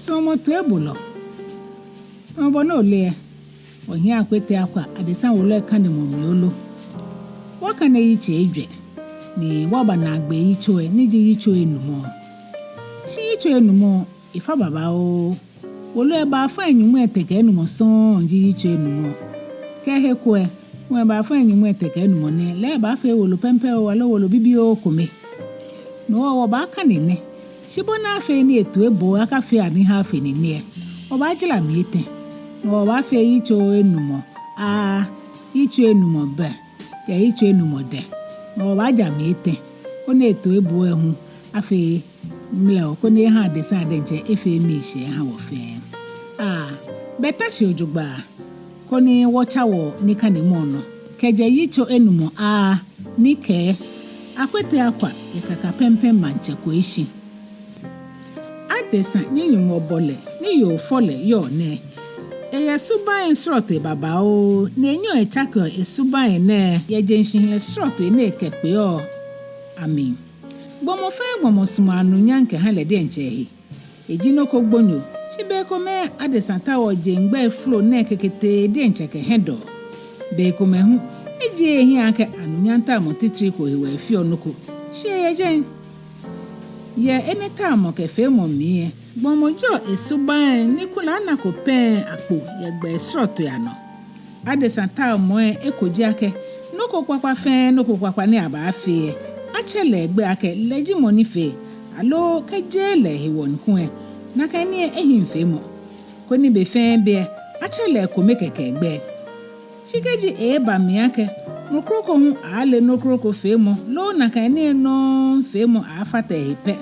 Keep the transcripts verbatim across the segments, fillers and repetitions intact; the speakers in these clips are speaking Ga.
Suɔmɔ toibolɔ. Tamɔ bɔ ni ole lɛ, wɔhiɛ Akwete Akwa adesa wolo lɛ kanemɔ mli lolo. Wɔkane yitsei ejwɛ, ni wɔba naagbee yitso lɛ, ni ji yitso enumɔ. Shi yitso enumɔ, efa babaoo. Wolo lɛ baafai nyɔŋmai etɛ kɛ enumɔ sɔŋŋ ji yitso enumɔ. Kɛ he ko lɛ, ŋwɛi baafai nyɔŋmai etɛ kɛ enumɔ nɛɛ, lɛ ebaafee wolo pɛmpɛoo aloo wolo bibioo kome. No hewɔ wɔbaakane nɛ. Shi bɔ ni afee ni etoiboo lɛ akafee anihaŋ fe nine lɛ, wɔbaajara mli etɛ. No hewɔ wɔbaafee yitso enumɔ A, yitso enumɔ B, kɛ yitso enumɔ D. No hewɔ wɔbaaja mli etɛ, koni etoiboo lɛ hu afee mlɛo, koni eha adesa lɛ diɛŋtsɛ efee miishɛɛ eha wɔ fɛɛ. Aa, bɛ ta shi jogbaŋŋ, koni wɔtsa wɔnikanemɔ nɔ kɛjɛ yitso enumɔ A, ni kɛɛ Akwete Akwa yɛ Kakapɛmpɛ maŋtsɛ koishi. Adesa ni Nyɔŋmɔ bɔ lɛ, ni yoo fɔ lɛ yɔɔ nɛɛ, eyɛ subaŋ srɔtoi babaoo, ni enyɛɔ etsakeɔ esubaŋ nɛɛ yɛ jeŋ shihilɛ srɔtoi ni ekɛkpeɔ amli. Gbɔmɔ fɛɛ gbɔmɔ sumɔɔ anunyam kɛha lɛ diɛŋtsɛ ehe. Eji nɔ ko gbonyo, shi bei komɛi adesa taoɔ jeŋ gbɛi flo nɛɛ keketee diɛŋtsɛ kɛ hiɛdɔɔ. Bei komɛi hu, ejieee ehiɛ akɛ anunyam taomɔ titri ko hewɔ efeɔ nɔ ko, shi eyɛ jɛi. Yɛ enɛ taomɔ kɛ feemɔ mli lɛ, gbɔmɔ jɔɔ esubaŋ ni kulɛ anako pɛŋ akpo yɛ gbɛi srɔtoi anɔ. Adesa taomɔ lɛ eko ji akɛ, nɔ ko kpakpa fɛɛ nɔ ko kpakpa ni abaafee lɛ, atsɛ lɛ egbɛi akɛ lɛ ji mɔ ni fee, aloo kɛ jeee lɛ hewɔ ni kulɛ, nakai nii lɛ ehiŋ feemɔ. Koni be fɛɛ be lɛ, atsɛ lɛ ekome kɛkɛ egbɛi. Shi kɛji eba mli akɛ mɔ kroko hu aaale nɔ kroko feemɔ loo nakai nii lɛ nɔŋŋ feemɔ aafata ehe pɛ,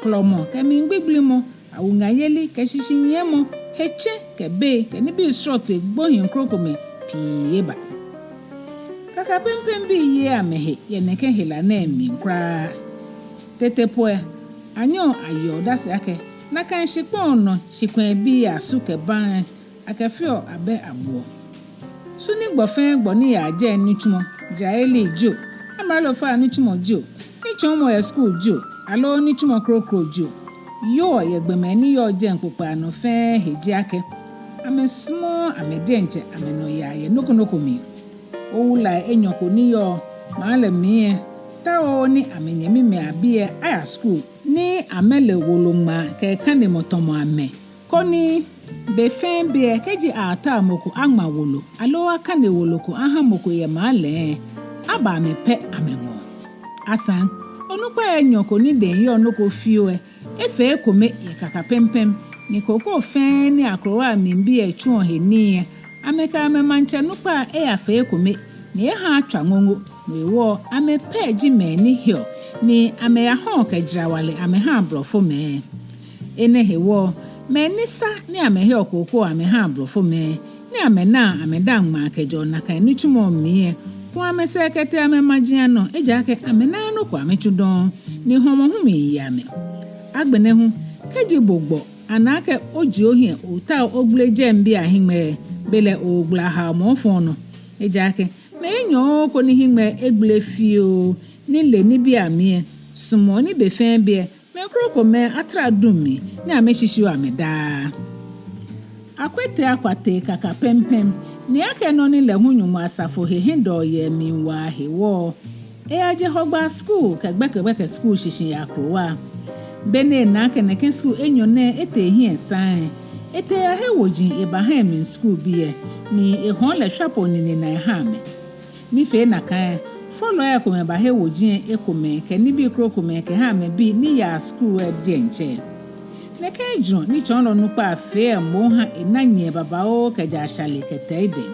klɔmɔ kɛ mligbigblimɔ, awuŋayeli kɛ shishinyiɛmɔ, hetsɛ kɛ bei kɛ nibii srɔtoi gbohii krokomɛi pii eba. Kakapɛmpɛbii yeee amɛhe yɛ nɛkɛ hela nɛɛ mli kwraa. Tete po lɛ, anyɛɔ ayeɔ odase akɛ nakai shikpɔŋ nɔ shikwɛɛbii asu kɛ baŋ lɛ akɛfeɔ abɛ abuɔ. Su ni gbɔ fɛɛ gbɔ ni yaa jɛi nitsumɔ, jarayeli jio, amralofoi anitsumɔ jio, nitsɔɔmɔ yɛ skul jio, aloo nitsumɔ kroko jio, yɔɔ yɛ gbɔmɛi ni yɔɔ jɛi kpokpaa nɔ fɛɛ he ji akɛ, amɛsumɔɔɔ amɛ diɛŋtsɛ amɛnɔyaa yɛ nɔ ko nɔ ko mli. Owulai enyɔ ko ni yɔɔ maŋ lɛ mli lɛ taooo ni amɛnyɛmimɛi abii lɛ aya skul ni amɛle woloŋmaa kɛ kanemɔ tamɔ amɛ, koni be fɛɛ be lɛ kɛji aatao mɔ ko aŋma wolo aloo akane wolo ko aha mɔ ko yɛ maŋ lɛ lɛ, aba amɛ pɛ amɛŋɔɔ. Asaŋ, onukpai enyɔ ko ni edɛŋ yɔɔ nɔ ko fioo lɛ efee ekome yɛ Kakapɛmpɛm, ni kookoo fɛɛ ni akrowa lɛ mli bii lɛ tsuɔ he nii lɛ, amɛkɛ amɛmaŋtsɛ nukpa lɛ eyafee ekome, ni eha atswa ŋoŋo. No hewɔ amɛ pɛ ji mɛi ni heɔ, ni amɛyahɔɔ kɛ jarawalɛ amɛhaa blɔfomɛi. Enɛ hewɔ, mɛi ni sa ni amɛheɔ kookoo amɛhaa blɔfomɛi, ni amɛnaa amɛdaaŋ ŋmaa kɛjɛɔ nakai nitsumɔ mli lɛ, ku amɛsɛɛ kɛtee amɛmaji anɔ, ejaakɛ amɛnaaa nɔ ko amɛtsu dɔŋŋ, ni hɔmɔ hu miiye amɛ. Agbɛnɛ hu, kɛji bo gbɔ ana akɛ oji ohiɛ otao ogbele jɛmɛbii ahiŋmɛi lɛ, belɛ ogbala haomɔ ofɔɔ nɔ. Ejaakɛ mɛi enyɔ ko ni hiŋmɛi egbele fioo ni le nibii amli lɛ sumɔɔ ni be fɛɛ be lɛ mɛi krokomɛi atara duŋ mli ni amɛshishiu amɛ daa. Akwete Akwa tee Kakapɛmpɛm, ni akɛ nɔ ni lɛ hu Nyɔŋmɔ asafo he hiɛdɔɔ yɛ emli waa hewɔ, eyaje Hɔgbaa skul kɛ gbɛkɛgbɛkɛ skul shishi yɛ akrowa. Be ni ena akɛ nɛkɛ skul enyɔ nɛɛ etee hiɛ saŋŋ lɛ, etee eyahe woji ebaha emli skulbii lɛ, ni ehɔɔ lɛ shwapo nine naa eha amɛ. Ni fee nakai lɛ, fɔlɔi komɛi bahe woji lɛ ekomɛi kɛ nibii krokomɛi kɛha amɛbii ni yaa skul lɛ diɛŋtsɛ. Nɛkɛ ejurɔ ni tsɔɔlɔ nukpa lɛ fee lɛ moŋ ha ena nyiɛ babaoo kɛjɛ ashale kɛtee edɛŋ.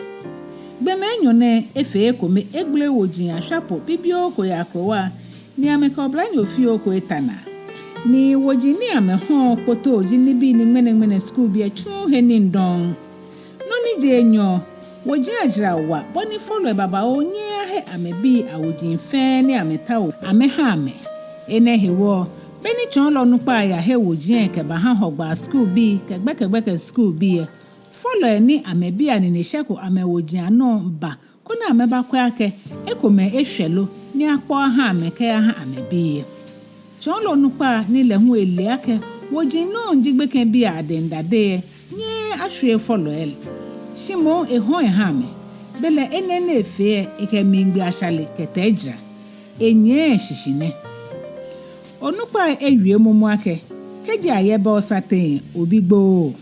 Gbɔmɛi enyɔ nɛɛ efee ekome egbele woji ashwapo bibioo ko yɛ akrowa, ni amɛkɛ oblanyo fioo ko eta naa. Ni woji ni amɛhɔɔ kpoto ji nibii ni ŋmɛnɛŋmɛnɛ skulbii lɛ tsuuu he nii dɔŋŋ. Nɔ ni ji enyɔ, woji ajara wa bɔ ni fɔlɔi babaoo nyɛɛɛ ahe amɛbii awoji fɛɛ ni amɛtaoɔ amɛha amɛ. Enɛ hewɔ, be ni tsɔɔlɔ nukpa lɛ yahe woji lɛ kɛbaha Hɔgbaa skulbii kɛ gbɛkɛgbɛkɛ skulbii lɛ, fɔlɔi ni amɛbii anine shɛko amɛwoji anɔ ba koni amɛbakwɛ akɛ ekomɛi eshwɛ lo ni akpɔ aha amɛ kɛyaha amɛbii lɛ. Tsɔɔlɔ nukpa ni lɛ hu ele akɛ Woji nɔŋŋ ji gbekɛbii adɛŋ dade lɛ, nyɛɛɛ ashwie fɔlɔi lɛ. Shi moŋ ehɔ̃ɔ eha amɛ. Belɛ enɛ ni efee lɛ, ekɛ mligbi Ashale kɛ Tɛi jara. Enyɛɛɛ shishi nɛ. Onukpai ewie momo akɛ, kɛji ayɛ bɛ osa teŋ lɛ, obi gbooo.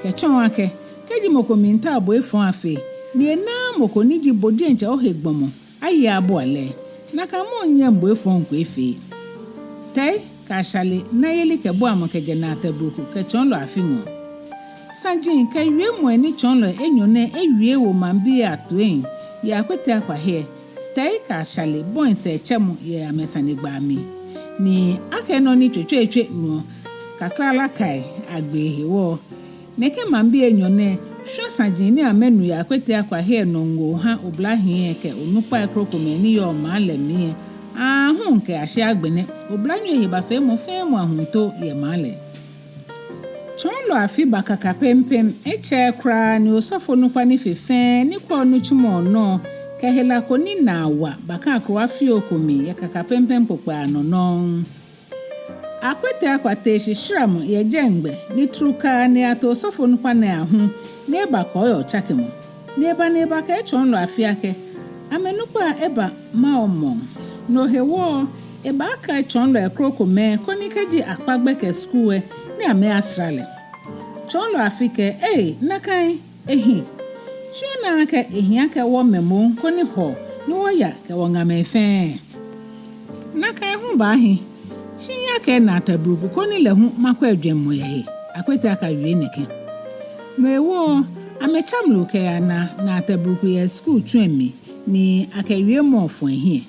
Kɛtsɔɔ akɛ, kɛji mɔ ko miitao bo efɔŋ afee, ni enaaa mɔ ko ni ji bo diɛŋtsɛ ohe gbɔmɔ aye abua lɛ, nakai mɔ lɛ nyɛŋ bo efɔŋ ko efee. Tɛi kɛ Ashale na yelikɛbuamɔ kɛjɛ Naatɛ Bruku kɛ Tsɔɔlɔ Afi ŋɔɔ. Saji kɛ wiemɔi ni tsɔɔlɔi enyɔ nɛɛ ewie ewo maŋbii atoiiaŋ yɛ Akwete Akwa he lɛ, Tɛi kɛ Ashale bɔi sɛɛtsɛmɔ yɛ amɛsanegbaa mli. Ni akɛ nɔ ni tswetwetwe nuɔ kaklala kai agbe hewɔ, nɛkɛ maŋbii enyɔ nɛɛ shwa saji ni amɛnu yɛ Akwete Akwa he lɛ nɔ ŋoo ha oblahii lɛ kɛ onukpai krokomɛi ni yɔɔ maŋ lɛ mli lɛ. Aahu kɛyashi agbɛnɛ, oblanyo lɛ he bafee mɔ fɛɛ mɔ ahuntoo yɛ maŋ lɛ. Tsɔɔlɔ Afi ba Kakapɛmpɛm, etsɛɛɛ kwraa ni osɔfo nukpa ni fe fɛɛ ni kwɛɔ nitsumɔ lɛ nɔ kɛ hela ko ni naa wa baka akrowa fioo ko mli yɛ Kakapɛmpɛm kpokpaa nɔ nɔŋŋ. Akwete Akwa tee shi shramɔ yɛ jɛŋgbɛ ni trukaa ni eyato osɔfo nukpa nɛɛ ahu ni eba kɔɔyɔɔ tsakemɔ. Ni eba ni ebakɛɛ Tsɔɔlɔ Afi akɛ, amɛnukpa lɛ eba Maomɔŋ. No hewɔ lɛ, ebaakɛɛ tsɔɔlɔi krokomɛi koni kɛji akpa gbɛkɛ skul lɛ, ni amɛyasra lɛ. Tsɔɔlɔ Afi kɛɛ, ee, nakai ehi. Shi onaaa akɛ ehi akɛ wɔmɛ moŋ koni Hɔɔ ni wɔya kɛ wɔŋamɛi fɛɛ. Nakai hu baahi. Shi nyɛkɛɛ Naatɛ Bruku koni lɛ hu makwɛ ejwɛŋmɔ yɛ he, Akwete Akwa wie nɛkɛ. No hewɔ lɛ, amɛtsa mlu kɛyana Naatɛ Bruku yɛ skul tsu lɛ mli, ni akɛ wiemɔ lɛ fɔ ehiɛ.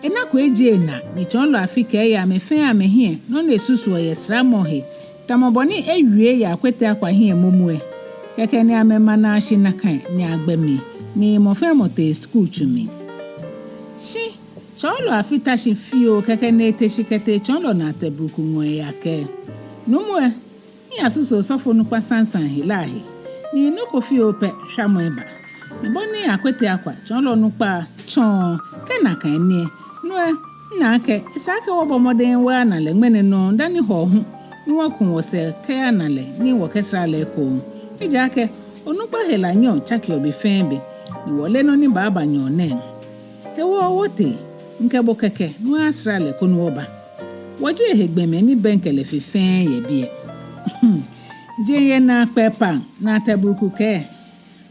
Enako ejie enaa ni Tsɔɔlɔ Afi kɛɛ yɛ amɛ fɛɛ amɛhiɛ nɔ ni esusuɔ yɛ sramɔ lɛ he, tamɔ bɔ ni ewie yɛ Akwete Akwa hiɛ momo lɛ. Kɛkɛ ni amɛma naa shi nakai ni agbɛ mli, ni mɔ fɛɛ mɔ tee skul tsu mli. Shi Tsɔɔlɔ Afi ta shi fioo kɛkɛ ni ete shi kɛtee Tsɔɔlɔ Naatɛ Bruku ŋɔɔ eyakɛɛ, nuumo lɛ, miyasusu osɔfo nukpa Sansan hela lɛ he, ni nɔ ko fioo pɛ shwamɔ eba. Ni bɔ ni Akwete Akwa tsɔɔlɔ nukpa tsɔɔ kɛ nakai ni lɛ, no lɛ, mina akɛ esa akɛ wɔbɔ mɔdɛŋ wɔyana lɛ ŋmɛnɛ nɔŋŋ dani Hɔɔ hu, ni wɔku wɔsɛɛ kɛyana lɛ ni wɔkɛsra lɛ ekoŋŋ. Ejaakɛ onukpa hela nyɛɔ tsakeɔ be fɛɛ be, ni wɔleee nɔ ni baaba nyɔɔŋ nɛɛ. Hewɔ lɛ wɔtee, mikɛ bo kɛkɛ ni wɔyasra lɛ koni wɔba. Wɔji ehe gbɔmɛi ni bɛŋkɛ lɛ fe fɛɛ yɛ biɛ. Jeee yɛ naakpɛɛ pam, Naatɛ Bruku kɛɛ.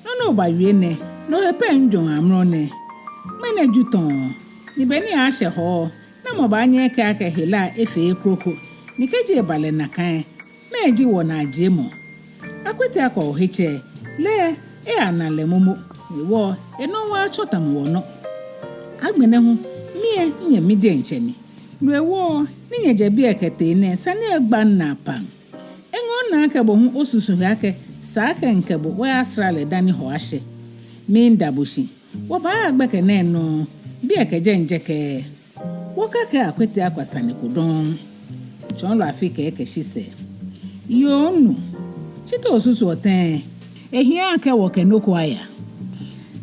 Nɔ ni obawie nɛɛ, no he pɛ mijwɛŋɔ amrɔ nɛɛ. Ŋmɛnɛ Ju tɔɔ, ni be ni ashɛ Hɔɔ, namɔ baanyɛ akɛɛ akɛ hela lɛ efee kroko, ni kɛji eba lɛ nakai lɛ, mɛɛ ji wɔnaajiemɔ? Akwete Akwa ohetsɛ lɛ, eyana lɛ momo, ni wɔ, enɔ wɔtsɔ tamɔ wɔnɔ. Agbɛnɛ hu, mi lɛ, minyɛmi diɛŋtsɛ ni. No hewɔ lɛ, ni nyɛjɛ biɛ kɛtee nɛɛ, sane lɛ gba minaa pam. Eŋɔɔ minaa akɛ bo hu osusu he akɛ esa akɛ mikɛ bo wɔyasra lɛ dani Hɔɔ ashɛ. Miida bo shi, wɔbaaya gbɛkɛ nɛɛ nɔŋŋ, biɛ kɛ jɛi mijɛkɛɛɛ. Wɔkakɛɛ Akwete Akwa sane ko dɔŋŋ. Tsɔɔlɔ Afi kɛɛ kɛ shisɛɛ. Yoo, minu. Shi te osusuɔ tɛŋŋ? Ehiaa akɛ wɔkɛ nɔ ko aya?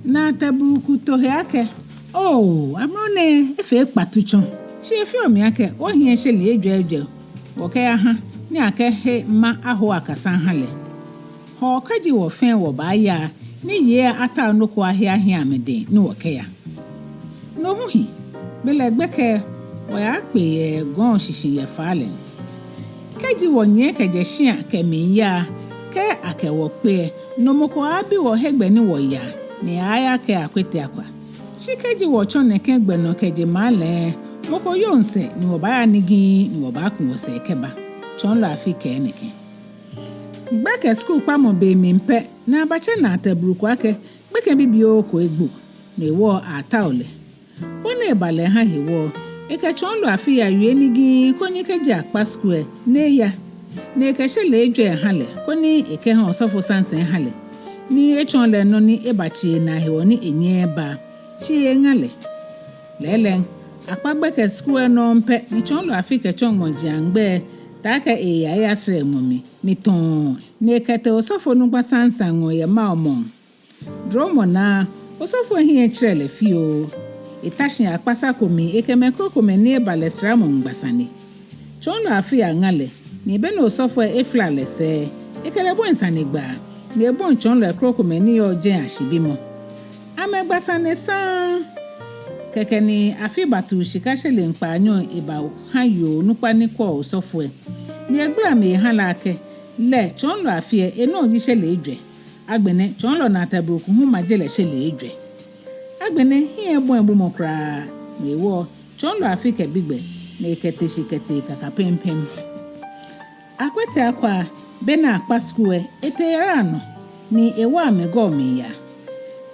Naatɛ Bruku to he akɛ, oo, amrɔ nɛɛ efee kpatu tsɔ. Shi efeɔ mi akɛ wɔhiɛ shɛlɛ ejwɛ ejwɛ wɔkɛyaha, ni akɛhe ma aho akasa aha lɛ. Hɔɔ kɛji wɔ fɛɛ wɔbaaya, ni yei lɛ atao nɔ ko ahe ahi amɛdɛŋ ni wɔkɛya. No hu hi, belɛ gbɛkɛ wɔyakpe yɛ gɔŋ shishi yɛ faa lɛ. Kɛji wɔnyiɛ kɛjɛ shia kɛmiiya, kɛ akɛ wɔ kpe lɛ, no mɔ ko aaabi wɔ hegbɛ ni wɔyaa, ni aaayakɛɛ Akwete Akwa. Shi kɛji wɔtsɔ nɛkɛ gbɛ nɔ kɛje maŋ lɛ, mɔ ko yooo misɛɛ ni wɔbaaya nigii ni wɔbaaku wɔsɛɛ kɛba. Tsɔɔlɔ Afi kɛɛ nɛkɛ. Gbɛkɛ skul kpamɔ be mli pɛ, ni abatsɛ Naatɛ Bruku akɛ gbekɛ bibioo ko egbo, ni ewɔ atao lɛ. Bɔ ni eba lɛ ha hewɔ, ekɛ Tsɔɔlɔ Afi yawie nigii koni kɛji akpa skul lɛ, ni eya. Ni ekɛ shɛlɛ ejwɛ lɛ ha lɛ, koni ekɛha osɔfo Sansan aha lɛ. Ni etsɔɔ lɛ nɔ ni ebatsi enaa hewɔ ni enyɛɛɛ eba. Shi eŋa lɛ. Lɛɛlɛŋ, akpa gbɛkɛ skul lɛ nɔŋŋ pɛ, ni Tsɔɔlɔ Afi kɛtsɔ ŋmɔji aŋgbɛ, taakɛ eeya eyasra eŋmɔ mli, ni tɔɔ, ni ekɛtee osɔfo nukpa Sansan ŋɔɔ yɛ Maomɔŋ. Dromɔ naa, osɔfo lɛ hiɛ tserɛ lɛ fioo. Eta shi yɛ akpasa ko mli, ekɛ mɛi krokomɛi ni eba lɛ sramɔ miigba sane. Tsɔɔlɔ Afi yaŋa lɛ, Ni be ni osɔfo lɛ efla lɛ sɛɛ, ekɛ lɛ bɔi sanegbaa, ni ebɔi tsɔɔlɔi krokomɛi ni yɔɔ jɛi ashibimɔ. Amɛgba sane saŋŋ. Kɛkɛ ni Afi batuu shika shele kpaanyɔ ebaha yoo onukpa ni kwɛɔ osɔfo lɛ. Ni egbala mli eha lɛ akɛ, lɛ tsɔɔlɔ Afi lɛ, enɔ ji shele ejwɛ. Agbɛnɛ tsɔɔlɔ Naate Bruku hu maje lɛ shele ejwɛ. Agbɛnɛ hiɛ ebɔi bumɔ kwraa, no hewɔ tsɔɔlɔ Afi kɛ bi gbɛ, ni ekɛte shi kɛtee Kakapɛmpɛm. Akwete Akwa, be ni akpa skul lɛ, etee yara nɔ, ni ewa amɛ gɔɔ mli yaa.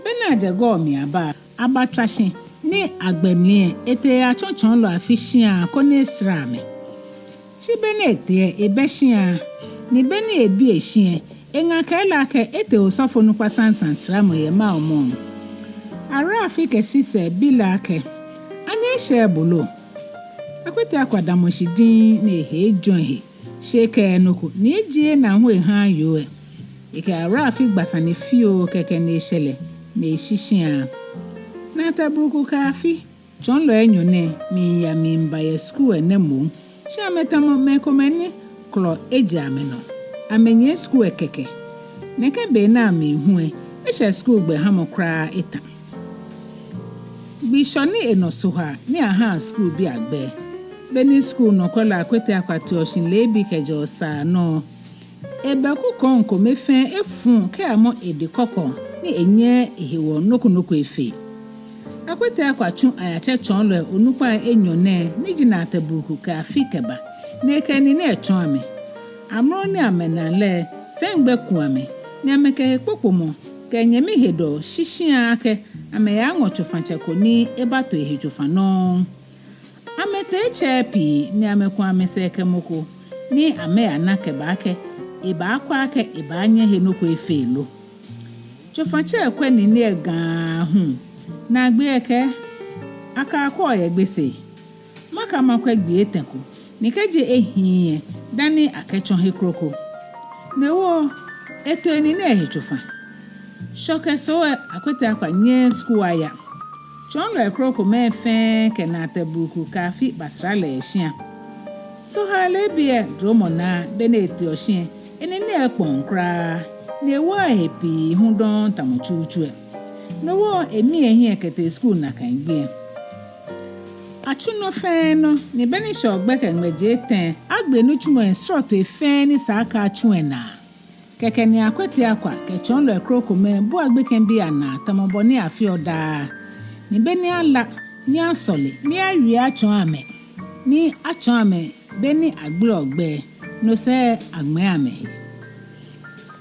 Be ni ajɛ gɔɔ mli aba, abatswa shi, ni agbɛ mli lɛ, etee eyatsɔ tsɔɔlɔ Afi shia koni esra amɛ. Shi be ni etee lɛ, ebɛ shia, ni be ni ebi eshi lɛ, eŋa kɛɛ lɛ akɛ etee osɔfo nukpa saŋsaŋ sramɔ yɛ maŋ lɛ mli. Awula Afi kɛ shisɛɛ bi lɛ akɛ, ani eshɛ bo lo? Akwete Akwa damɔ shi diŋŋ ni ehe ejɔ ehe. Shi ekɛɛɛ nɔ ko, ni ejieee naa hu ehaaa yoo lɛ. Ekɛ Awula Afi gba sane fioo kɛkɛ ni eshɛ lɛ, ni eshi shia. Naate Bruku kɛ Afi, tsɔɔlɔi enyɔ nɛɛ, miiya miiba yɛ skul lɛ nɛɛ moŋ. Shi amɛtamɔ mɛi komɛi ni klɔ ejɛ amɛnɔ. Amɛnyiɛ skul lɛ kɛkɛ. Nɛkɛ be nɛɛ mli hu lɛ, eshɛ skul gbɛ hamɔ kwraa eta. Gbi shɔ ni enɔ Sohaa ni ahaa skulbii agbɛi. Be ni skul nɔkwɛlɔ Akwete Akwa teɔ shi leebi kɛjɛɔ saa nɔ, ebɛku kɔŋ kome fɛɛ efu kɛyamɔ edɛŋ kɔkɔɔkɔ ni enyɛɛɛ ehewɔ nɔ ko nɔ ko efee. Akwete Akwa tsu ayatsɛ tsɔɔlɔi onukpai enyɔ nɛɛ ni ji Naate Bruku kɛ Afi kɛba, ni ekɛ enine lɛ tsɔɔ amɛ. Amrɔ ni amɛna lɛ, fɛŋgbɛ ku amɛ, ni amɛkɛ hekpokpomɔ kɛ nyɛmi hedɔɔ shi shia akɛ amɛyaŋɔ tsofatsɛ ko ni ebato ehe tsofa nɔŋŋ. Amɛtee tsɛɛi pii ni amɛku amɛsɛɛ kɛ mɔ ko ni amɛyana kɛba akɛ ebaakwɛ akɛ ebaanyɛ ehe nɔ ko efee lo. Tsofatsɛ lɛ kwɛ nine lɛ gaaŋ hu, naagbee lɛ ekɛɛ, akɛ akwɛɔ yɛ Gbese. Maka makwɛ gbii etɛ ko, ni kɛji ehiii lɛ, dani akɛtsɔ he kroko. No hewɔ eto enine lɛ he tsofa. Shɔ kɛ Soo lɛ Akwete Akwa nyɛɛɛ skul aya. Tsɔɔlɔi krokomɛi fɛɛ kɛ Naate Bruku kɛ Afi basra lɛ yɛ shia. Sohaa leebi lɛ dromɔ naa be ni eteɔ shi lɛ, enine lɛ ekpɔŋ kwraa, ni ewooo ehe pii hu dɔŋŋ tamɔ tsutsu lɛ. No hewɔ emia ehiɛ kɛtee skul nakai gbi lɛ. Atsu nɔ fɛɛ nɔ, ni be ni eshɛ gbɛkɛ ŋmɛji etɛ lɛ, agbe nitsumɔi srɔtoi fɛɛ ni sa akɛ atsu lɛ naa. Kɛkɛ ni Akwete Akwa kɛ tsɔɔlɔi krokomɛi bua gbekɛbii anaa tamɔ bɔ ni afeɔ daa. Ni be ni ala, ni asɔle, ni awie atsɔɔ amɛ, ni atsɔɔ amɛ be ni agbeleɔ gbɛ lɛ, no sɛɛ aŋmɛɛ amɛhe.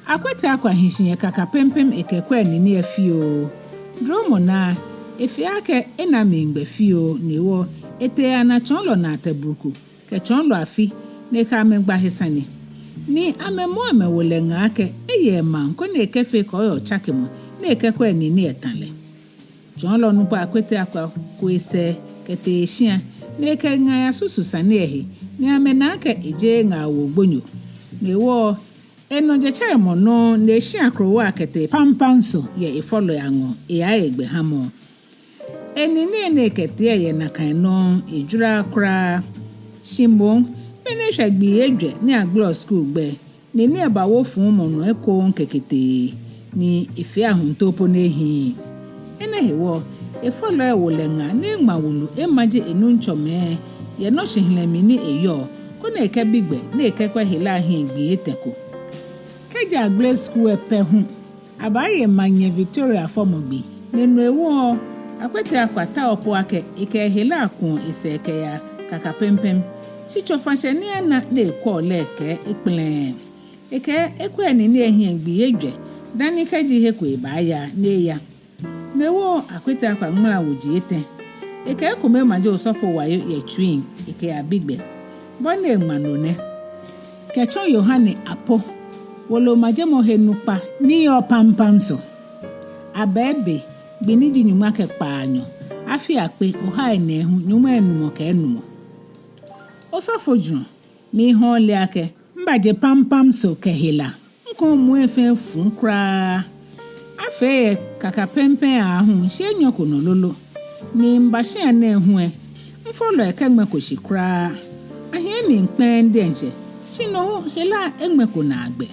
Akwete Akwa hi shi yɛ Kakapɛmpɛm ekɛkwɛ enine lɛ fioo. Dromɔ naa, efee akɛ ena mligbɛ fioo, no hewɔ etee eyana tsɔɔlɔ Naate Bruku kɛ tsɔɔlɔ Afi, ni ekɛ amɛ gba he sane. Ni amɛmɔ amɛwo lɛ ŋaa akɛ eye emaŋ koni ekɛfee kɔɔyɔɔ tsakemɔ, ni ekɛkwɛ enine lɛ eta lɛ. Tsɔɔlɔ nukpa Akwete Akwa ku esɛɛ kɛtee eshia, ni ekɛ eŋa yasusu sane lɛ he, ni amɛna akɛ ejeee ŋaawoo gbonyo. No hewɔ enɔ jetsɛremɔ nɔŋŋ, ni eshi akrowai kɛtee Pampamso yɛ efɔlɔi aŋɔɔ eyaye gbɛ hamɔ. Enine ni ekɛtee lɛ yɛ nakai nɔŋŋ, ejwaraaa kwraa. Shi moŋ, be ni eshwɛ gbii ejwɛ ni agbeleɔ skul gbɛ lɛ, nine lɛ bawo fuumɔ nɔ ekoŋŋ kɛkɛtɛɛ, ni efee ahuntoo po ni ehiii. Enɛ hewɔ, efɔlɔi lɛ wo lɛ ŋaa ni eŋma wulu emaje enuŋtsɔmɛi yɛ nɔ shihilɛ mli ni eyɔɔ, koni ekɛbi gbɛ ni ekɛkwɛ hela lɛ hiɛ gbii etɛ ko. Kɛji agbele skul lɛ pɛ hu, abaaye Maŋnyɛ Victoria fɔmɔ gbi. Ni no hewɔ, Akwete Akwa taoɔ po akɛ ekɛ hela lɛ akuɔ esɛɛ kɛya Kakapɛmpɛm. Shi tsofatsɛ ni ana ni ekwɛɔ lɛ lɛ kɛɛ ekplɛɛɛ. Ekɛɛ ekwɛ enine lɛ hiɛ gbii ejwɛ dani kɛji he ko ebaaya ni eya. No hewɔ Akwete Akwa ŋmala wuji etɛ. Ekɛ ekome maje osɔfo Wayo yɛ Tsui ekɛyabi gbɛ. Bɔ ni eŋma no nɛ: Kɛtsɔ Yohane Apo, woloŋmajemɔ he nukpa ni yɔɔ Pampamso. Abɛɛbe, gbi ni ji nyɔŋma kɛ kpaanyɔ, afi akpe, ohai nɛɛhu, nyɔŋmai enumɔ kɛ enumɔ. Osɔfo Jurɔ, miihã ole akɛ mibaje Pampamso kɛ hela. Mikɔmɔ lɛ fɛɛ fu kwraa. Afee yɛ Kakapɛmpɛm aahu, shi enyɔko nɔ lolo. Ni miba shia nɛɛ hu lɛ, mifɔlɔi kɛŋmɛko shi kwraa. Ahiɛ mli kpɛŋŋ diɛŋtsɛ, Shi no hu hela eŋmɛko naagbɛ.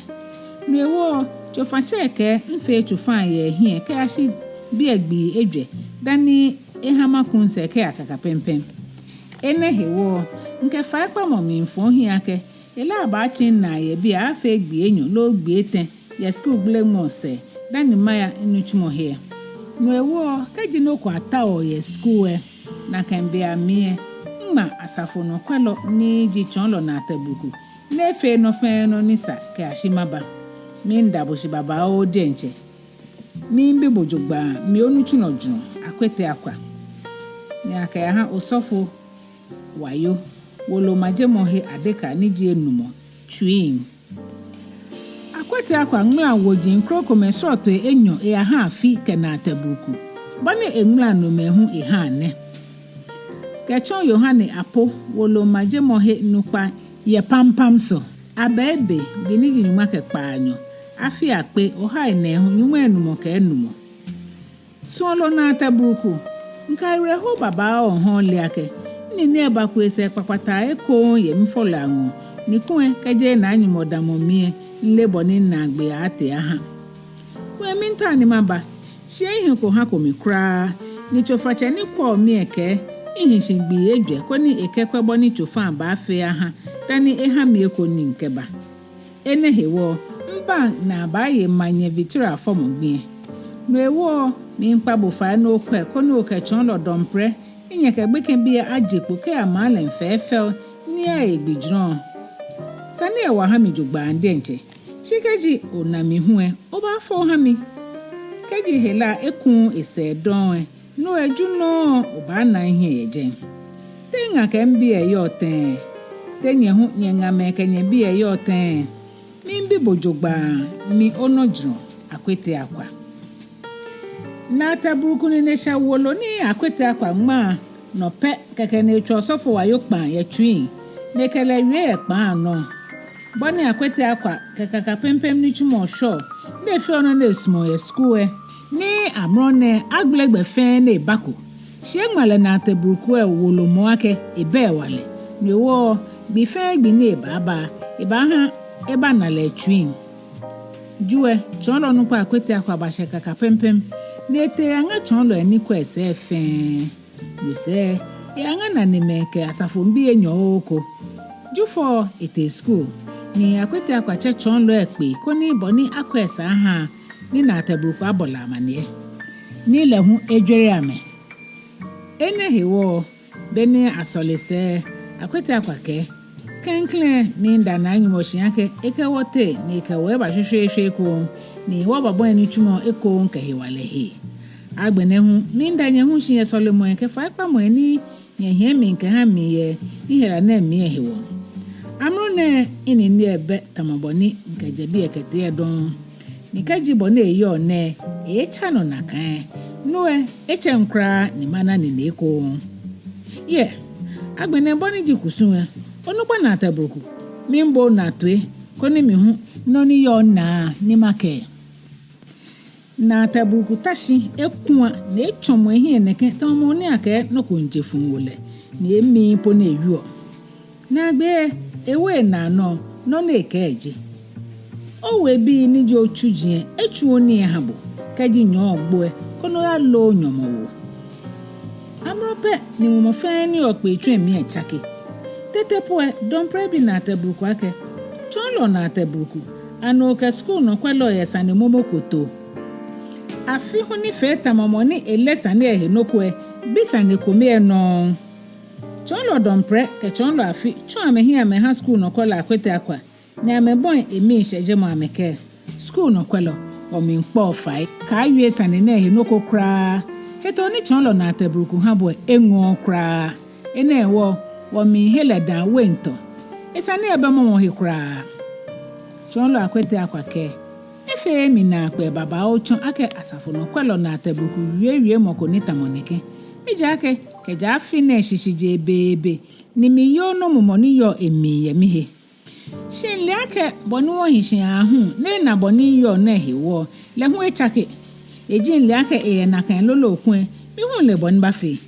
No hewɔ, tsofatsɛ kɛɛ mifee tsofa yɛ ehiɛ kɛyashi biɛ gbii ejwɛ dani eha maku misɛɛ kɛya Kakapɛmpɛ. Enɛ hewɔ, mikɛ faikpamɔ miifɔ mihiɛ akɛ hela abaatsi minaa yɛ biɛ aaafee gbii enyɔ loo gbii etɛ yɛ skul gbelemɔ sɛɛ dani maya minitsumɔ he. No hewɔ, kɛji nɔ ko ataoɔ yɛ skul lɛ, nakai be amli lɛ, miŋma asafo nɔkwɛlɔ ni ji tsɔɔlɔ Naate Bruku ni efee nɔ fɛɛ nɔ ni sa kɛyashi maba. Miida bo shi babaoo diɛŋtsɛ. Miibi bo jogbaŋŋ, mi onitsulɔ jurɔ, Akwete Akwa. Ni akɛyaha osɔfo Wayo, wolo majemɔhe adeka ni ji enumɔ, tsui. Akwete Akwa ŋmala woji krokomɛi srɔtoi enyɔ eyaha Afi kɛ Naate Bruku. Bɔ ni eŋmala nomɛi hu eha nɛ: Kɛtsɔ Yohane Apo, wolo majemɔhe nukpa yɛ Pampamso, Abɛibe, gbi ni ji nyɔŋma kɛ kpaanyɔ, afi akpe ohai nɛɛhu nyɔŋmai enumɔ kɛ enumɔ. Suɔlɔ Naate Bruku, mikɛ awerɛho babaoo hɔ̃ɔ le akɛ minine lɛ baku esɛɛ kpakpataa ekoŋŋ yɛ mifɔlɔi aŋɔɔ, ni kulɛ kɛjeee Naa Nyɔŋmɔ damɔ mi lɛ, mileee bɔ ni minaagbee aaatee aha. Kulɛ miitao ni maba, shi ehiii ko hako mi kwraa, ni tsofatsɛ ni kwɛɔ mi lɛ kɛɛ mihi shi gbii ejwɛ koni ekɛkwɛ bɔ ni tsofa lɛ baafee aha dani eha mi eko ni mikɛba. Enɛ hewɔ, mibaŋ ni abaaye manyɛ Victoria fɔmɔ gbi lɛ. No hewɔ, miikpa bo fai ni okwɛ koni okɛ tsɔɔlɔ Dɔmprɛ ni nyɛkɛ gbekɛbii lɛ aje kpo kɛya maŋ lɛŋ fɛfɛo ni aye gbi jurɔ. Sane lɛ wa ha mi jogbaŋŋ diɛŋtsɛ. Shi kɛji ona mi hu lɛ, obaafo oha mi. Kɛji hela lɛ ekuuu esɛɛ dɔŋŋ lɛ, no lɛ Ju nɔŋŋ obaana mihiɛ yɛ jɛi. Te miŋa kɛ mibii lɛ yɔɔ tɛŋŋ? Te nyɛ hu nyɛŋamɛi kɛ nyɛbii lɛ yɔɔ tɛŋŋ? Miibi bo jogbaŋŋ, mi onɔ jurɔ, Akwete Akwa. Naate Bruku nine shɛ wolo ni Akwete Akwa ŋma nɔ pɛ, kɛkɛ ni etswa osɔfo Wayo kpaa yɛ tsui, ni ekɛ lɛ wie yɛ kpaa lɛ nɔ. Bɔ ni Akwete Akwa kɛ Kakapɛmpɛ nitsumɔ shwɛɔ, ni efeɔ nɔ ni esumɔɔ yɛ skul lɛ, ni amrɔ nɛɛ agbele gbɛ fɛɛ ni ebako. Shi eŋma lɛ Naate Bruku lɛ wolo moŋ akɛ ebɛ hewalɛ. No hewɔ, gbi fɛɛ gbi ni ebaaba lɛ, ebaaha ebana lɛ tsui. Ju lɛ, tsɔɔlɔ nukpa Akwete Akwa bashɛ Kakapɛmpɛ, ni etee eyaŋa tsɔɔlɔi ni kwɛɔ esɛɛ lɛ fɛɛ. No sɛɛ, eyaŋa nanemɛi kɛ asafoŋbii enyɔ oko. Jufɔ lɛ etee skul, ni Akwete Akwa tsɛ tsɔɔlɔi lɛ kpee koni bɔ ni akwɛ lɛ saa aha, ni Naate Bruku abɔ lɛ amaniɛ, ni lɛ hu ejwere amɛ. Enɛ hewɔ, be ni asɔle sɛɛ lɛ, Akwete Akwa kɛɛ: Klɛŋklɛŋ, miida Naa Nyɔŋmɔ shi akɛ ekɛ wɔ tee ni ekɛ wɔ eba shweshweeshwe ekoŋŋ, ni wɔbabɔi nitsumɔ ekoŋŋ kɛ hewalɛ hee. Agbɛnɛ hu, miida nyɛ hu shi yɛ sɔlemɔi kɛ faikpamɔi ni nyɛhiɛ mli kɛha mi yɛ mihela nɛɛ mli lɛ hewɔ. Amrɔ nɛɛ minine lɛ bɛ tamɔ bɔ ni mikɛjɛ biɛ kɛtee lɛ dɔŋŋ. Ni kɛji bɔ ni eyɔɔ nɛɛ, eetsa nɔ nakai lɛ, no lɛ etsɛŋ kwraa ni mana nine ekoŋŋ. Yɛ, agbɛnɛ bɔ ni ji kusum lɛ, onukpa Naate Bruku, miibo onaa toi, koni mi hu nɔ ni yɔɔ minaa ni makɛɛ. Naate Bruku ta shi ekua ni etsɔmɔ ehiɛ nɛkɛ tamɔ mɔ ni akɛɛ nɔ ko miije fuu wo lɛ, ni emiii po ni ewieɔ. Naagbee lɛ, ewo enaa nɔ, nɔ ni ekɛɛ ji: Owebii ni ji otsuji lɛ etsuɔ nii eha bo, kɛji nyɔɔŋ gbo lɛ, koni oyaloo nyɔmɔwoo. Amrɔ pɛ ni mumɔ fɛɛ ni yɔɔ kpeetsu lɛ mli lɛ tsake. Tete po lɛ, Dɔmprɛ bi Naate Bruku akɛ: Tsɔɔlɔ Naate Bruku, ani okɛ skul nɔkwɛlɔ lɛ yɛ sane momo ko too? Afi hu ni fee tamɔ mɔ ni eleee sane lɛ he nɔ ko lɛ bi sane kome lɛ nɔŋŋ. Tsɔɔlɔ Dɔmprɛ kɛ tsɔɔlɔ Afi tsɔ amɛhiɛ amɛha skul nɔkwɛlɔ Akwete Akwa, ni amɛbɔi emii shɛjemɔ amɛkɛɛ: Skul nɔkwɛlɔ, wɔmiikpɔɔ fai, kaawie sane nɛɛ he nɔ ko kwraa. Hetoo ni tsɔɔlɔ Naate Bruku ha bo lɛ eŋɔɔɔ kwraa. Enɛ hewɔ, wɔmiihe lɛ daa weintɔ. Esane lɛ bɛ mɔmɔ he kwraa. Tsɔɔlɔ Akwete Akwa kɛɛ: Efeee mi naakpɛɛ babaoo tsɔ akɛ asafo nɔkwɛlɔ Naate Bruku wie wiemɔ ko ni tamɔ nɛkɛ. Ejaakɛ kɛjɛ afi nɛɛ shishijee beebe ni miyoo nɔ mumɔ ni yɔɔ emli yɛ mihe. Shi mile akɛ bɔ ni wɔhi shi aahu ni ena bɔ ni miyɔɔ nɛɛ hewɔ lɛ, lɛ hu etsake. Eji mile akɛ eyɛ nakai lolo kulɛ, mi hu mile bɔ ni mibafee.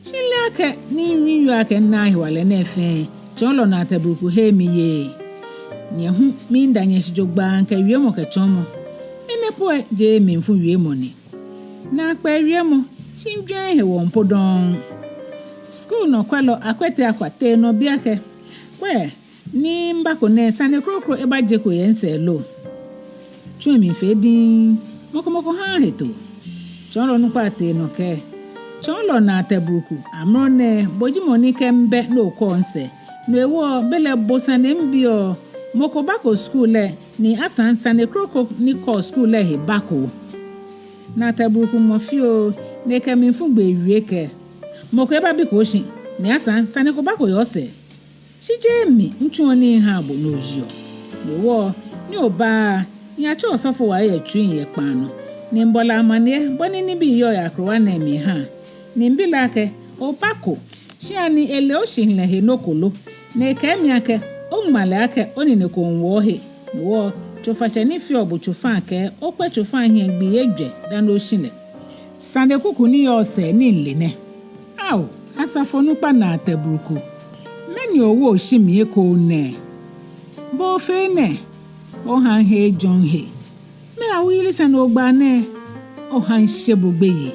Shi mile akɛ ni miyoo akɛ minaaa hewalɛ nɛɛ fɛɛ, tsɔɔlɔ Naate Bruku heee mi yee. Nyɛ hu miida nyɛ shi jogbaŋŋ kɛ wiemɔ kɛ tsɔɔmɔ. Enɛ po lɛ jeee mlifu wiemɔ ni. Naakpɛɛ wiemɔ, shi mijwɛŋŋ hewɔ po dɔŋŋ. Skul nɔkwɛlɔ Akwete Akwa tee nɔ ebi akɛ: Kwɛ, ni mibako nɛɛ sane kroko ebajeko yɛ misɛɛ lo? Tsu lɛ mli fee diŋŋ, mɔ ko mɔ ko haaa hetoo. Tsɔɔlɔ nukpa lɛ tee nɔ kɛɛ: Tsɔɔlɔ Naate Bruku, amrɔ nɛɛ bo ji mɔ ni kɛɛ mibɛ ni okɔɔ misɛɛ. No hewɔ belɛ bo sane mibiɔ, mɔ ko bako skul lɛ, ni asaŋ sane kroko ni kɔɔ skul lɛ he bako? Naate Bruku mɔ fioo, ni ekɛ mlifu gbee wie akɛ: Mɔ ko ebabiko oshi, ni asaŋ sane ko bako yɛ osɛɛ. Shi jeee mi mitsuɔ nii mihaa bo ni oyeɔ. No hewɔ ni oba lɛ, miyatsɛ osɔfowai yɛ tsui yɛ kpaa nɔ, ni mibɔ lɛ amaniɛ bɔ ni nibii yɔɔ yɛ akrowa nɛɛ mli miha. Ni mibi lɛ akɛ: Obako, shi ani ele oshihilɛ he nɔ ko lo? Ni ekɛɛ mi akɛ oŋma lɛ akɛ onine ko miiwo ohe. No hewɔ tsofatsɛ ni feɔ bo tsofa lɛ kɛɛ okwɛ tsofa lɛ hiɛ gbii ejwɛ dani oshi lɛ. Sane kuku ni yɔɔ osɛɛ ni mile nɛ. Ao, asafo nukpa Naate Bruku, mɛni owo oshi mi ekoŋŋ nɛɛ? Bo ofee nɛɛ, oha mihe ejɔ mihe. Mɛɛ awuiyeli sane ogba nɛɛ? Oha mishe bo gbeyei.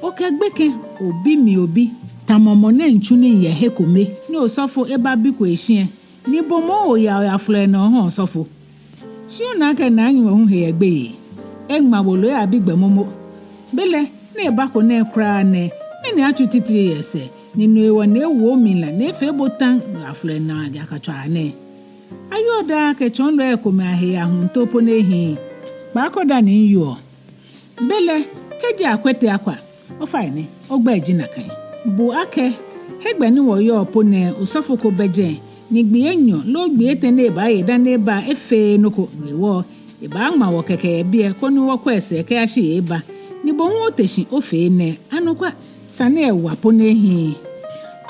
Okɛ gbekɛ obi mi obi, tamɔ mɔ ni mitsu nii yɛ he kome ni osɔfo ebabiko eshi lɛ, ni bo moŋ oya oyafolɔ enaa oha osɔfo. Shi ona akɛ Naa Nyɔŋmɔ hu he yɛ gbeyei. Eŋma bo lo eyabi gbɛ momo. Belɛ ni ebako nɛɛ kwraa nɛɛ, mɛni atsu titri yɛ esɛɛ, ni no hewɔ ni ewo omli la ni efee bo taŋ oyafolɔ enaa yakatswaa nɛɛ? Ayoo daa akɛ tsɔɔlɔi komɛi ahe yɛ huntoo po ni ehiii. Kpaako dani miyoo. Belɛ, kɛji Akwete Akwa, ofainɛ, ogbɛi ji nakai. Bu akɛ, hegbɛ ni wɔyɔɔ po nɛɛ osɔfo ko bɛ jɛi, ni gbii enyɔ loo gbii etɛ ni ebaaye dani eba lɛ efeee nɔ ko. No hewɔ ebaaŋma wɔ kɛkɛ yɛ biɛ koni wɔkwɛ esɛɛ kɛyashi eeba. Ni bo hu ote shi ofee enɛ. Anɔkwa, sane lɛ wa po ni ehiii.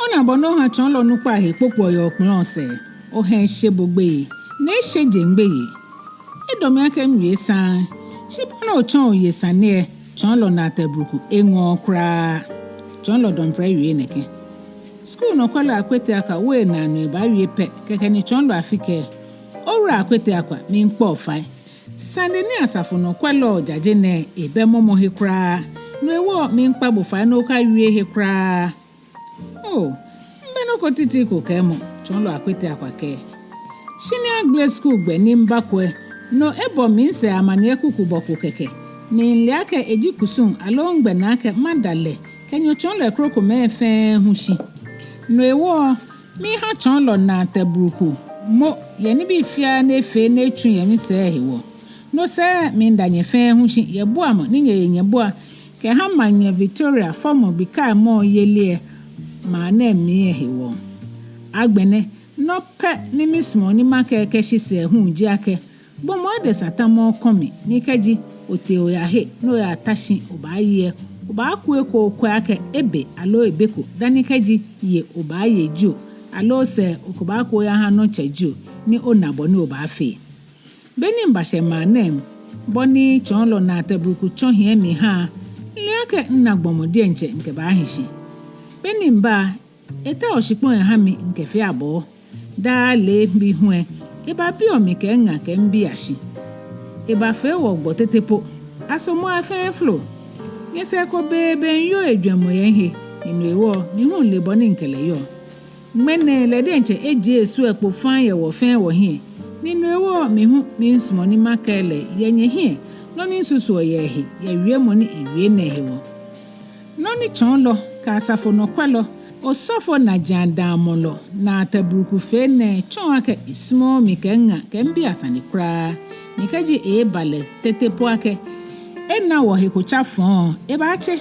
Ona bɔ ni oha tsɔɔlɔ nukpa lɛ he kpokpoɔ yɛ okpɔlɔ lɛ sɛɛ. Oha eshe bo gbeyei, ni eshe jeŋ gbeyei. Edɔ mi akɛ miwie saŋŋ, shi bɔ ni otsɔ oye sane lɛ, tsɔɔlɔ Naate Bruku, eŋɔɔɔ kwraa. Tsɔɔlɔ Dɔmprɛ wie nɛkɛ. Skul nɔkwɛlɔ Akwete Akwa wo enaa nɔ ebaawie pɛ, kɛkɛ ni tsɔɔlɔ Afi kɛɛ: Owula Akwete Akwa, miikpa bo fai. Sane ni asafo nɔkwɛlɔ lɛ jaje nɛɛ, ebɛ mɔmɔ he kwraa. No hewɔ miikpa bo fai ni okawie he kwraa. Oo, mibɛ nɔ ko titri ko kɛɛmɔ, tsɔɔlɔ Akwete Akwa kɛɛ. Shi ni agbele skul gbɛ ni mibako lɛ, no ebɔ mi misɛɛ amaniɛ kuku bɔ ko kɛkɛ. Ni mile akɛ eji kusum aloo migbɛnaa akɛ mada lɛ kɛ nyɛ tsɔɔlɔi krokomɛi fɛɛ hu shi. No hewɔ miha tsɔɔlɔ Naate Bruku mo yɛ nibii fiaa ni efee ni etsu yɛ misɛɛ lɛ hewɔ. No sɛɛ miida nyɛ fɛɛ hu shi yɛ buamɔ ni nyɛye nyɛbua kɛha Maŋnyɛ Victoria fɔmɔ gbikaimɔ yeli lɛ maŋ nɛɛ mli lɛ hewɔ. Agbɛnɛ, nɔ pɛ ni misumɔɔ ni makɛɛ kɛshi sɛɛ hu ji akɛ, gbɔmɔ adesa tamɔ kɔmi, ni kɛji otee oyahe ni oyata shi obaaye lɛ, obaaku eko okwɛ akɛ ebe aloo ebeko dani kɛji ye obaaye jio, aloo sɛɛ okɛbaako oyaha nɔtsɛ jio, ni ona bɔ ni obaafee. Beni mibashɛ maŋ nɛɛ mli, bɔ ni tsɔɔlɔ Naate Bruku tsɔ hiɛ miha lɛ, mile akɛ mina gbɔmɔ diɛŋtsɛ mikɛbaahi shi. Beni miba lɛ, etao shikpɔŋ eha mi mikɛfee abɔɔ. Daa lɛ mibi hu lɛ, ebabiɔ mi kɛ miŋa kɛ mibii ashi. Ebafee wɔ gbɔ tete po. Asomɔi afɛɛ folo. Nyɛsɛɛ ko beebe yoo ejwɛŋmɔ yɛ mihe, ni no hewɔ mi hu mile bɔ ni mikɛ lɛ yɔɔ. Ŋmɛnɛ lɛ diɛŋtsɛ ejie esu lɛ kpo faŋŋ yɛ wɔ fɛɛ wɔhiɛ. Ni no hewɔ mi hu miisumɔ ni makɛɛ lɛ yɛ nyɛhiɛ nɔ ni misusuɔ yɛ ehe yɛ wiemɔ ni ewie nɛɛ hewɔ. Nɔ ni tsɔɔlɔ kɛ asafo nɔkwɛlɔ, osɔfo najiaŋdamɔlɔ Naate Bruku fee nɛɛ tsɔɔ akɛ esumɔɔɔ mi kɛ miŋa kɛ mibii asane kwraa. Ni kɛji eeba lɛ tete po akɛ ena wɔ he ko tsa fɔŋ lɛ, ebaatsɛ.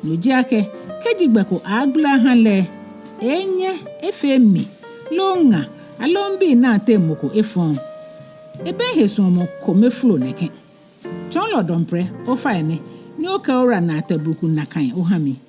No ji akɛ, kɛji gbɛ ko aaagbele aha lɛ, enyɛ efee mi, loo miŋa, aloo mibii naa ateŋ mɔ ko efɔŋ. Ebɛ mihe suɔmɔ kome folo nɛkɛ. Tsɔɔlɔ Dɔmprɛ, ofainɛ, ni okɛɛ Owura Naate Bruku nakai oha mi.